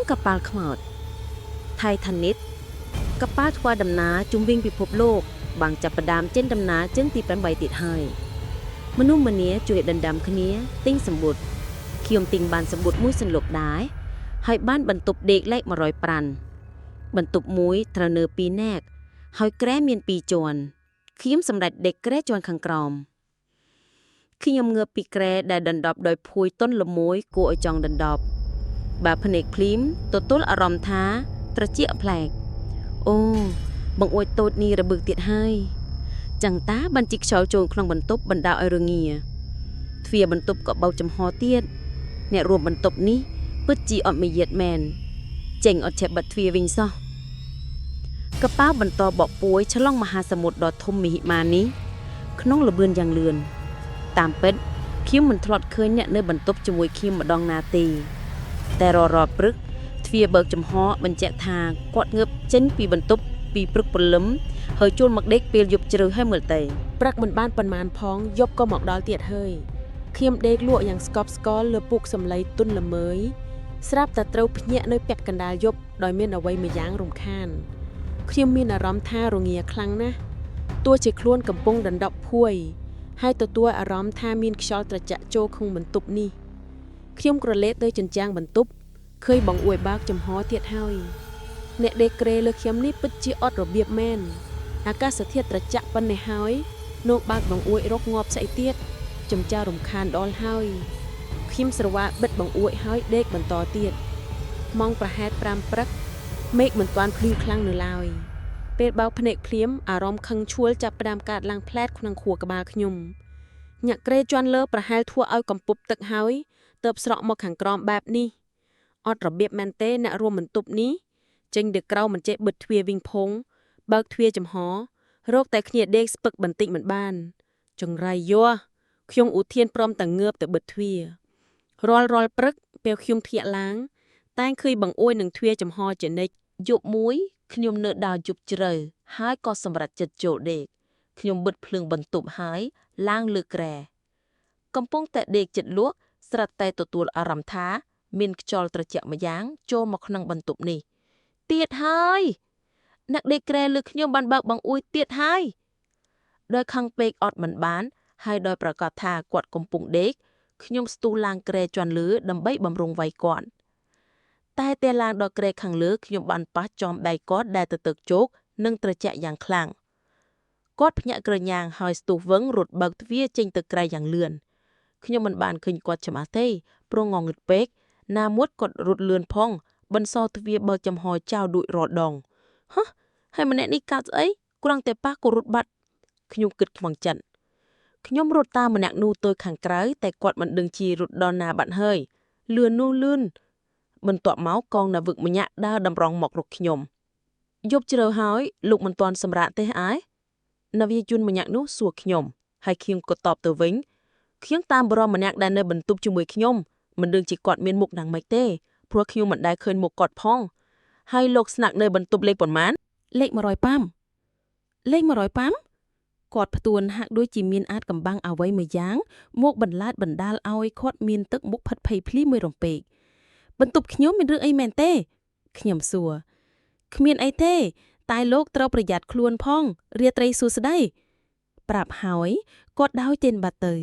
រឿងកប៉ាល់ខ្មោចថៃថានិតកប៉ាល់ធ្វើដំណើរជុំវិញពិភពលោកបានចាប់ផ្ដើមចេញដំណើរជើងទី8ទៀតហើយមនុស្សម្នាជួយដណ្ដើមគ្នាទិញសម្បុត្រខ្ញុំទិញបានសម្បុត្រមួយសន្លុកដែរហើយបានបន្ទប់ដេកលេខ105បន្ទប់មួយត្រូវនៅពីរនាក់ហើយគ្រែមានពីរជាន់ខ្ញុំសម្រេចដេកគ្រែជាន់ខាងក្រោមខ្ញុំងើបពីគ្រែដែលដណ្ដប់ដោយភួយតុនល្មួយគួរឲ្យចង់ដណ្ដប់ បើភ្នែកភ្លីមទទួលអារម្មណ៍ថាត្រចៀកប្លែកអូបង្អួចតូចនេះរបឹកទៀតហើយចឹងតាបានជីកខ្យល់ចូលក្នុងបន្ទប់បណ្ដាលឲ្យរងាទ្វារបន្ទប់ក៏បោកចំហទៀតអ្នករួមបន្ទប់នេះពិតជាអត់មាយាទមែនចេញអត់ចេះបិទទ្វារវិញសោះកប៉ាល់បន្តបកពួយឆ្លងមហាសមុទ្រដ៏ធំមហិមានេះក្នុងល្បឿនយ៉ាងលឿនតាមពិតខ្ញុំមិនធ្លាប់ឃើញអ្នកនៅបន្ទប់ជាមួយខ្ញុំម្ដងណាទេ តែរាល់ៗព្រឹកទ្វារបើកចំហបញ្ជាក់ថាគាត់ងើបចេញពីបន្ទប់ពីព្រឹកព្រលឹមហើយចូលមកដេកពេលយប់ជ្រៅហើយមើលទៅ ព្រឹកមិនបានប៉ុន្មានផងយប់ក៏មកដល់ទៀតហើយខ្ញុំដេកលក់យ៉ាងស្កប់ស្កល់លើពុកសំឡីទុនល្មើយស្រាប់តែត្រូវភ្ញាក់នៅពាក់កណ្ដាលយប់ដោយមានអ្វីមួយយ៉ាងរំខានខ្ញុំមានអារម្មណ៍ថារងាខ្លាំងណាស់ទោះជាខ្លួនកំពុងដណ្ដប់ភួយហើយទទួលអារម្មណ៍ថាមានខ្យល់ត្រជាក់ចូលក្នុងបន្ទប់នេះខ្ញុំក្រឡេកទៅជញ្ជាំងបន្ទប់ឃើញបង្អួចបើកចំហទៀតហើយអ្នកដេកគ្រែលើខ្ញុំនេះពិតជាអត់របៀបមែនអាកាសធាតុត្រជាក់ប៉ុណ្ណេះហើយ លោកបើកបង្អួចរកងាប់ស្អីទៀតចំចារំខានដល់ហើយខ្ញុំស្រវាបិទបង្អួចហើយដេកបន្តទៀតម៉ោងប្រហែល5ព្រឹកមេឃមិនទាន់ភ្លឺខ្លាំងនៅឡើយពេលបើកភ្នែកភ្លាមអារម្មណ៍ខឹងឈួលចាប់ផ្ដើមកើតឡើងផ្លែតក្នុងខួរក្បាលខ្ញុំញាក់ក្រេជន់លើប្រហែលធ្វើឲ្យកំពប់ទឹកហើយទៅស្រក់មកខាងក្រោមបែបនេះអត់របៀបមែនទេអ្នករួមបន្ទប់នេះចេញទៅក្រៅមិនចេះបិទទ្វារវិញផងបើកទ្វារចំហ រកតែគ្នាដេកស្ពឹកបន្តិចមិនបាន ចង្រៃយោខ្ញុំឧធានព្រមតែងើបទៅបិទទ្វាររាល់រាល់ព្រឹកពេលខ្ញុំធាក់ឡើង តែងឃើញបង្អួយនឹងទ្វារចំហជានិច្ច យប់មួយខ្ញុំនៅដើរយប់ជ្រៅហើយក៏សម្រេចចិត្តចូលដេកខ្ញុំបិទភ្លើងបន្ទប់ហើយឡើងលើគ្រែកំពុងតែដេកចិត្តលក់ស្រាប់តែទទួលអារម្មណ៍ថា មានខ្យល់ត្រជាក់ម្យ៉ាងចូលមកក្នុងបន្ទប់នេះទៀតហើយអ្នកដេកគ្រែលើខ្ញុំបានបើកបង្អួចទៀតហើយដោយខឹងពេកអត់មិនបាន ហើយដោយប្រកាសថាគាត់កំពុងដេកខ្ញុំស្ទុះឡើងគ្រែជាន់លើដើម្បីបំរុងវាយគាត់ តែតែឡើងដល់គ្រែខាងលើខ្ញុំបានប៉ះចំដៃគាត់ដែលទៅទឹកជោគនិងត្រជាក់យ៉ាងខ្លាំងគាត់ភ្ញាក់ក្រញាងហើយស្ទុះវឹងរត់បើកទ្វារចេញទៅក្រៅយ៉ាងលឿនខ្ញុំមិនបានឃើញគាត់ច្បាស់ទេព្រោះងងឹតពេកណាមួតគាត់រត់លឿនផងបន្សល់ទ្វារបើកចំហចោលដូចរដងហ៎ហើយម្នាក់នេះកាត់ស្អីគ្រាន់តែប៉ះក៏រត់បាត់ខ្ញុំគិតខ្វងចិត្តខ្ញុំរត់តាមម្នាក់នោះទៅខាងក្រៅតែគាត់មិនដឹងជារត់ដល់ណាបាត់ហើយលឿននោះលឿន បន្ទាប់មកកងនាវិកម្នាក់ដើរតម្រង់មករកខ្ញុំយប់ជ្រៅហើយលោកមិនទាន់សម្រាកទេអែនាវាជនម្នាក់នោះសួរខ្ញុំហើយខ្ញុំក៏តបទៅវិញខ្ញុំតាមបរិម្នាក់ដែលនៅបន្ទប់ជាមួយខ្ញុំមិនដឹងជាគាត់មានមុខយ៉ាងម៉េចទេព្រោះខ្ញុំមិនដែលឃើញមុខគាត់ផងហើយលោកស្នាក់នៅបន្ទប់លេខប៉ុន្មានលេខ105លេខ105គាត់ផ្ទួនហាក់ដូចជាមានអាចកំបាំងអ្វីមួយយ៉ាងមកបន្លាចបណ្ដាលឲ្យគាត់មានទឹកមុខផិតភ័យភ្លីមួយរំពេក បន្ទប់ខ្ញុំមានរឿងអីមែនទេខ្ញុំសួរគ្មានអីទេ តែលោកត្រូវប្រយ័ត្នខ្លួនផង រាត្រីសួស្តីប្រាប់ហើយគាត់ដោយទេនបាត់ទៅ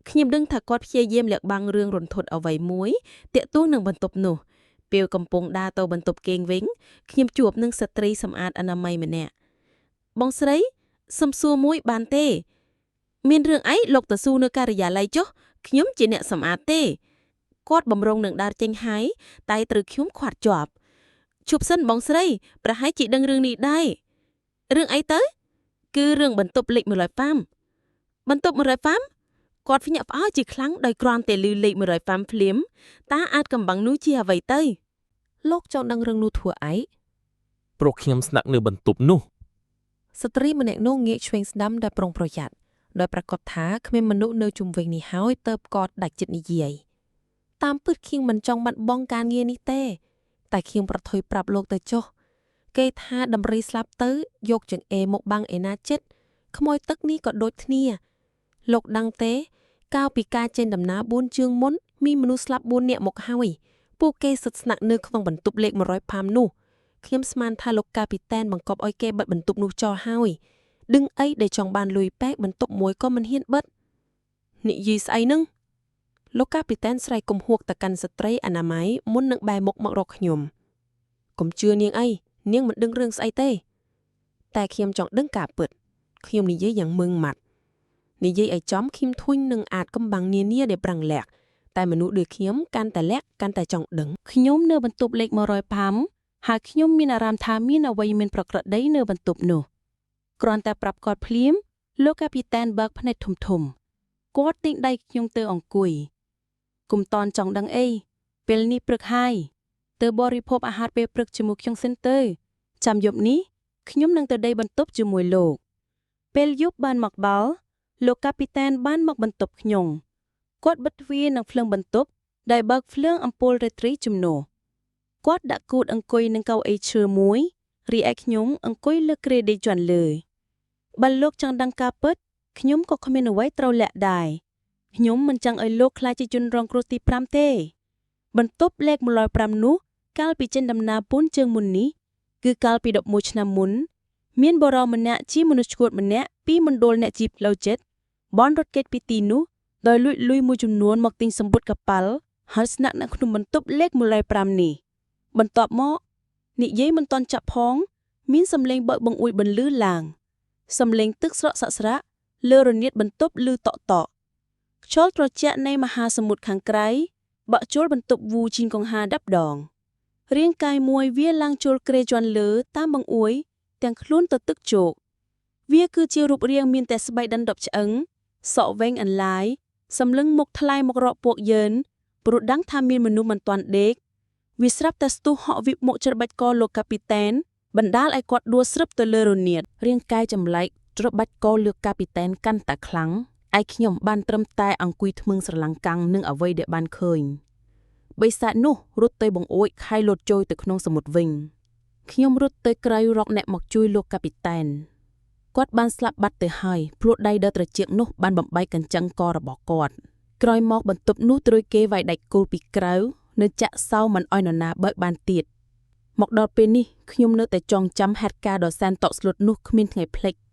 ខ្ញុំដឹងថាគាត់ព្យាយាមលាក់បាំងរឿងរន្ធត់អ្វីមួយទាក់ទងនឹងបន្ទប់នោះពេលកំពុងដើរទៅបន្ទប់គេងវិញខ្ញុំជួបនឹងស្ត្រីសម្អាតអនាម័យម្នាក់បងស្រីសុំសួរមួយបានទេ មានរឿងអីលោកទៅសួរនៅការិយាល័យចុះខ្ញុំជាអ្នកសម្អាតទេ គាត់បំរុងនឹងដើរចេញហើយតែត្រូវខ្ញុំខាត់ជាប់ឈប់សិនបងស្រីប្រហែលជាដឹងរឿងនេះដែររឿងអីទៅ គឺរឿងបន្ទប់លេខ105បន្ទប់105គាត់ភ្ញាក់ផ្អើលជាខ្លាំងដោយគ្រាន់តែឮលេខ105ភ្លាមតើអាចកំបាំងនោះជាអ្វីទៅ លោកចង់ដឹងរឿងនោះធ្វើអី ព្រោះខ្ញុំស្នាក់នៅបន្ទប់នោះ ស្ត្រីម្នាក់នោះងាកឆ្វេងស្ដាំដោយប្រុងប្រយ័ត្នដោយប្រកាសថាគ្មានមនុស្សនៅជុំវិញនេះហើយទៅគាត់ដាច់ចិត្តនិយាយតាមពិតខ្ញុំមិនចង់បាត់បង់ការងារនេះទេ តែខ្ញុំប្រថុយប្រាប់លោកទៅចុះគេថាដំរីស្លាប់ទៅយកចង្អេរមកបាំងឯណាចិត្តក្មួយទឹកនេះក៏ដូចគ្នាលោកដឹងទេកាលពីការចេញដំណើរ4ជើងមុនមានមនុស្សស្លាប់4នាក់មកហើយ ពួកគេសិតស្នាក់នៅក្នុងបន្ទប់លេខ105នោះខ្ញុំស្មានថាលោកកាពីតែនបង្កប់ឲ្យគេបិទបន្ទប់នោះចោលហើយដឹងអីដែលចង់បានលុយពេកបន្ទប់មួយក៏មិនហ៊ានបិទនិយាយស្អីនឹងលោកកាពីតែនស្រែកគំហួកទៅកាន់ស្ត្រីអនាម័យមុននឹងបែរមុខមករកខ្ញុំកុំជឿនាងអីនាងមិនដឹងរឿងស្អីទេតែខ្ញុំចង់ដឹងការពិតខ្ញុំនិយាយយ៉ាងមឹងម៉ាត់និយាយឲ្យចំខ្ញុំធុញនឹងអាចកំបាំងនានាដែលប្រាំងលាក់តែមនុស្សដូចខ្ញុំកាន់តែលាក់កាន់តែចង់ដឹង ខ្ញុំនៅបន្ទប់លេខ105ហើយខ្ញុំមានអារម្មណ៍ថាមានអ្វីមិនប្រក្រតីនៅបន្ទប់នោះគ្រាន់តែប្រាប់គាត់ភ្លាមលោកកាពីតែនបើកភ្នែកធំធំៗគាត់ទាញដៃខ្ញុំទៅអង្គុយគុំតន់ចង់ដឹងអីពេលនេះព្រឹកហើយទៅបរិភោគអាហារពេលព្រឹកជាមួយខ្ញុំសិនទៅចាំយប់នេះខ្ញុំនឹងទៅដេកបន្ទប់ជាមួយលោកពេលយប់បានមកដល់លោកកាពីតែនបានមកបន្ទប់ខ្ញុំគាត់បិទទ្វារនិងភ្លើងបន្ទប់ ដែលបើកភ្លើងអំពូលរាត្រីជំនួសគាត់ដាក់គូតអង្គុយនឹងកៅអីឈើមួយរីឯខ្ញុំអង្គុយលើគ្រែដេកជាន់លើបើលោកចង់ដឹងការពិតខ្ញុំក៏គ្មានអ្វីត្រូវលាក់ដែរខ្ញុំមិនចង់ឲ្យលោកខ្លាចជាជនរងគ្រោះទី5ទេបន្ទប់លេខ105នោះកាលពីចិនដំណើរពូនជើងមុននេះគឺកាលពី11ឆ្នាំមុនមានបុរសម្នាក់ជាមនុស្សឈួតម្នាក់ពីមណ្ឌលអ្នកជីផ្លូវចិត្តបនរត់គេចពីទីនោះដោយលួចលុយមួយចំនួនមកទិញសម្ពុតកប៉ាល់ ហើយស្នាក់នៅក្នុងបន្ទប់លេខ105នេះបន្ទាប់មកនិយាយមិនទាន់ចាប់ផង មានសំឡេងបើកបង្អួចបន្លឺឡើងសំឡេងទឹកស្រកសាក់ស្រាក់លើរនាតបន្ទប់ឮតក់តក់ខ្យល់ត្រជាក់នៃមហាសមុទ្រខាងក្រៅបាក់ចូលបន្ទប់វូជីងកង្ហា10ដងរាងកាយមួយវាឡើងចូលគ្រែជាន់លើតាមបង្អួយទាំងខ្លួនទៅទឹកជោកវាគឺជារូបរាងមានតែស្បែកដណ្ដប់ឆ្អឹងសក់វែងអន្លាយសម្លឹងមុខថ្លៃមករកពួកយើង ព្រោះដឹងថាមានមនុស្សមិនទាន់ដេកវាស្រាប់តែស្ទុះហក់វិបមកច្របាច់កលោកកាពីតែនបណ្ដាលឲ្យគាត់ដួលស្រឹបទៅលើរនាត រាងកាយចម្លែកច្របាច់កលើកាពីតែនកាន់តែខ្លាំងឯខ្ញុំបានត្រឹមតែអង្គុយថ្មឹងស្រឡាំងកាំងនឹងអ្វីដែលបានឃើញបិសាចនោះរត់ទៅបង្អួចខៃលត់ចូលទៅក្នុងសមុទ្រវិញខ្ញុំរត់ទៅក្រៅរកអ្នកមកជួយលោកកាពីតែនគាត់បានស្លាប់បាត់ទៅហើយព្រោះដៃដ៏ត្រចៀកនោះបានបំបែកកញ្ចឹងករបស់គាត់ក្រោយមកបន្ទប់នោះត្រូវគេវាយដាច់គោលពីក្រៅនៅចាក់សោមិនអោយនរណាបើកបានទៀតមកដល់ពេលនេះខ្ញុំនៅតែចងចាំហេតុការណ៍ដ៏សែនតក់ស្លុតនោះគ្មានថ្ងៃភ្លេច។